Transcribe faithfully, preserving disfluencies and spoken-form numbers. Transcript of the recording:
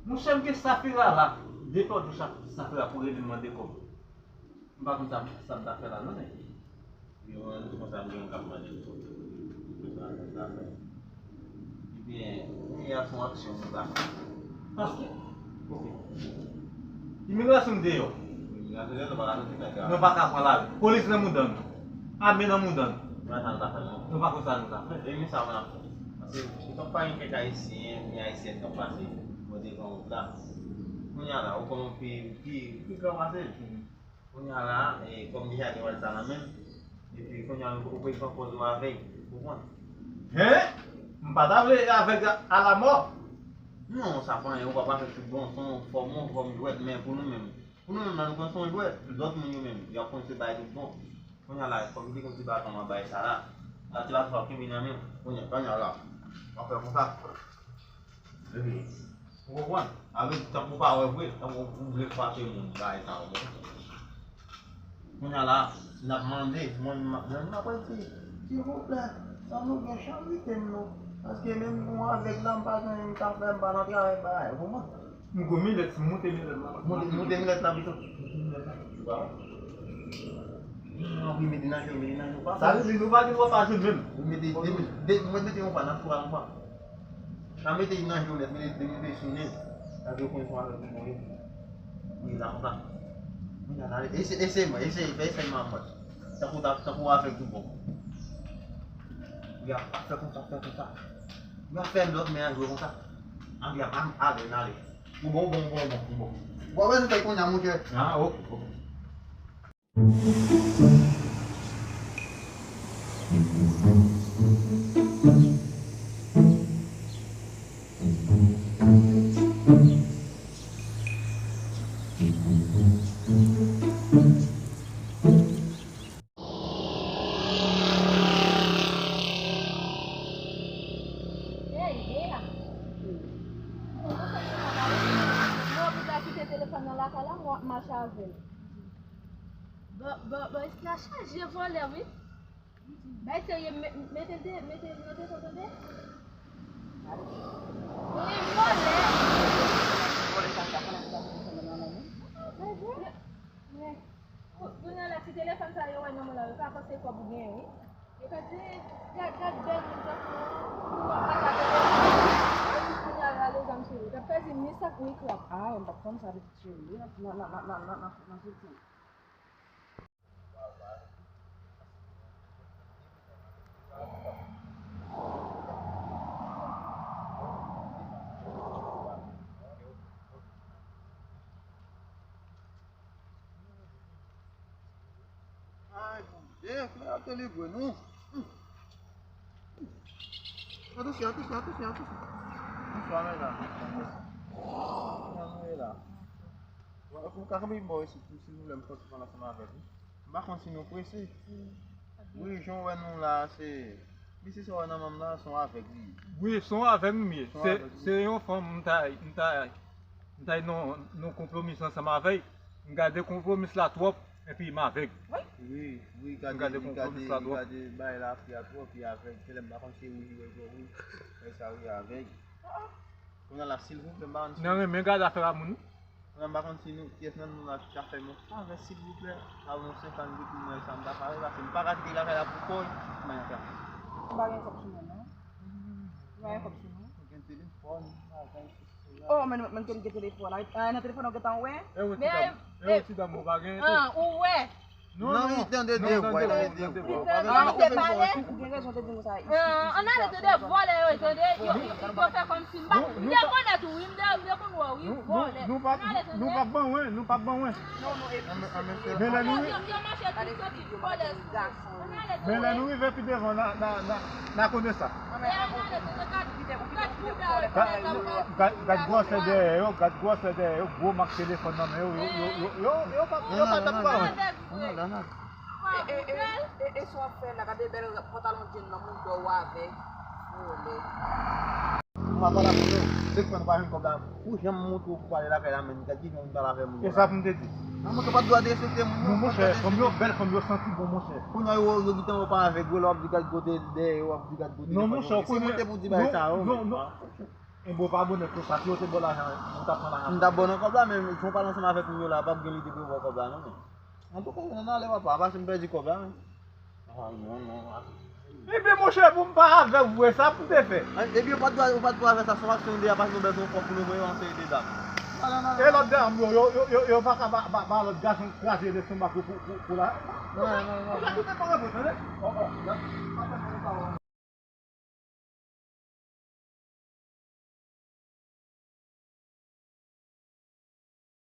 Monchè, m gen Safira la. Depi lòt jou, Saf- Safira pou rele m mande kòb. M pa konn sa, sa m ta fè la, non, nèg. Yo, mwen, konsa, m gen yon k ap mande m kòb. Sa, sa, sa fè. Ebyen, kounye a se yon aksyon nou ka fè. Paske, ok. Imigrasyon deyò. Imigrasyon deyò, nou pa ka soti nèg la. Nou pa ka pran lari. Polis nan mouda nou. Ame nan mouda nou. Mwen sa nou ta fè, non? Nou pa konn sa nou ta fè. E men sa mwen ap fè. Paske se kòm pa gen kèk Ayisyen, ni Ayisyèn k ap pase, mwen te pran wout la. Kounye a la, ou kòman pi, pi, pi gran pase l. Kounye a la, e, kòm deja gen wèl sa nan men l, epi kounye a ou pral pran pòz ou avèg, ou konprann? Hen? M pa ta vle avèg alamò. Non, sa pa anyen, ou p ap avèg tout bon, se yon fòm, yon fòm jwèt, men pou nou menm, pou nou menm la, nou konn se yon jwèt, lòt moun yo menm, y ap konn se bay tout bon. Kounye a la, kòm li te konn ti baton an bay sa la, la ti baton sa kenbe nan men l, kounye a, kounye a la, w ap fè konsa. Epi, ou konprann? Avèk tankou w pa wè vre, tankou w vle fache moun, bagay sa yo. Kounye a la, n ap mande, mwen, m ap, mwen, m ap di, silvouplè, sa nou gen, charite m non. Paske menm mwen avèg la, m pa gen anyen m ka fè, m pa nan travay, bagay, ou konprann? M gwo milèt, m moute milèt la. Moute, moute milèt la pito. Moute milèt la. Anvi mete nan je w, mete nan je w, pa. Sa vle di nou pa gen dwa pa jwenn menm. Ou mete de mil, de, mwen mete yon pa, n ap fè yon pa. Sa mete nan je w nèt, mete, mete sou nen. Sa vle di w konn fè avèk moun mwen. Wi, la konsa. Wi, la, la, eseye, eseye mwen, eseye, fè eseye mwen mwen. Tankou ta, tankou avèk tout bon. Wi, ap fè konsa, fè konsa. Wi, ap fè lòt men an jwe konsa. Anvi ap, ale, n ale. Ou bon, ou bon, ou bon, ou bon, ou bon. Bon, wè nou fè kounye a, monchè. Ah, ok, ok. Hey, Bea. Mwen oblije kite telefòn nan lakay la, mwen ap mache avè l. Bon, bon, bon, eski a chaje vòlè, wi. Bay serye, me- mete l de, mete l nan desann, tande. Wi, vòlè. Vòlè sa, sa konnen sa pou desann nan men. Bay vre. Wi. Kou- Kounye a la, ti telefòn sa yo wè nan men w la, yo ka panse kòb ou genyen, wi. Yo ka di, gad, gad bèl moun sa, pou w ap pase avè l. Kounye a, rale zam sou yo. T ap pèdi misak wi krap. Ah, m pa t konn sa, pitit cheri. Nan, nan, nan, nan, nan, nan, nan, nan, nan, Ay, Bondye, fè a delivre nou. Atansyon, atansyon, atansyon, atansyon. Bonswa, medam. Kòman nou ye la? Ou ka kanpe bò isit, silvouplè, m fè ti pale ansanm avèk ou. M pa konn si nou prese. Wi, jan w wè nou la, se, mesye sa w wè nan men m la, se yon avèg li ye. Wi, se yon avèg m ye. Se, se yon fanm m ta, m ta, m ta nan, nan konpwomis ansanm avè l. M gade konpwomis la twòp, epi m avèg. Wi, wi, gade, gade konpwomis la twòp. Gade bagay la, fi a twòp, li avèg. Tèlè m pa konn se wi, wi, wi, wi. Wè sa, wi, avèg. Kounye a la, silvouplè, m pa konn si. Nan renmen gade afè a moun wi. Mwen pa konn si nou, kiyès nan nou la ki ka fè m yon favè, silvouplè. Ba mwen yon senkant goud pou mwen, sa m ta pare, paske m pa ka kite lakay la pou kòb, mwen ka. M pa gen kòb sou mwen, non. M pa gen kòb sou mwen. Ou gen telefòn, bagay, sesi, sela. Oh, men, men, men, gen telefòn. Ah, nan telefòn, ou gentan wè? E ou ti dam, e ou ti dam, ou pa gen. Ah, ou wè? Non, non, li tande de vwa, li tande de vwa. Ou te pale? Ou gen rezon te di nou sa. Ann ale tande vòlè yo, tande. Yo, yo, yo fè kòmsi m pa, m rekonèt ou, wi, m de, m rekonn wè w, wi, vòlè. Nou p ap, nou p ap ban wen, nou p ap ban wen. Men lè nou rive, men lè nou rive pi devan, n a, n a, n a, n a konnen sa. Gad, gad, gad gwosè dèyè yo, gad gwosè dèyè yo, gwo mak telefòn nan men yo, yo, yo, yo, yo, yo, yo pa, yo pa t ap ba wen. Ann ale, ann ale. E, e, e, e, e sa w ap fè la, gade bèl pantalon djin nan mouda w avèk vòlè. Ou pa pale avè yo, se fè nou pa jwenn kòb la. Ou janm montre w pou pale lakay la menm, gad kijan ou pale avè moun yo la. E sa pou m te di. Nan mouda w pa t dwe derespekte moun yo. Non, monchè, fanm yo bèl, fanm yo santi bon, monchè. Kounye a yo, yo gentan wè w pa avèg, yo la w ap di gad kote dèyè, w ap di gad kote. Non, monchè, ou konnen. Si mwen te pou di bagay sa yo, non, non. E bon, pa bonè konsa, si yo te ba w lajan, ou t ap pran lajan. M t ap ba w nan kòb la, men jan w pale ansanm avèk moun yo la, w p ap gen lide pou yo ba w kòb la, non, men. Antouka, nan ale, papa, pa se m pèdi kòb la, men. Ah, non, non, ah. Ebyen, monchè, pou m pa avè w vre, sa pou te fè. Ebyen, ou pa t dwe, ou pa t dwe avè sa, se yon aksyon de a, pase nou bezwen yon kòb pou nou voye yon seri de dam. Non, non, non, e lòt dam yo, yo, yo, yo, yo pa ka ba, ba, ba lòt gason kraze lestomak yo pou, pou, pou la. Non, non, non, non. Sa ki te pa reprann, tande? Oh, oh,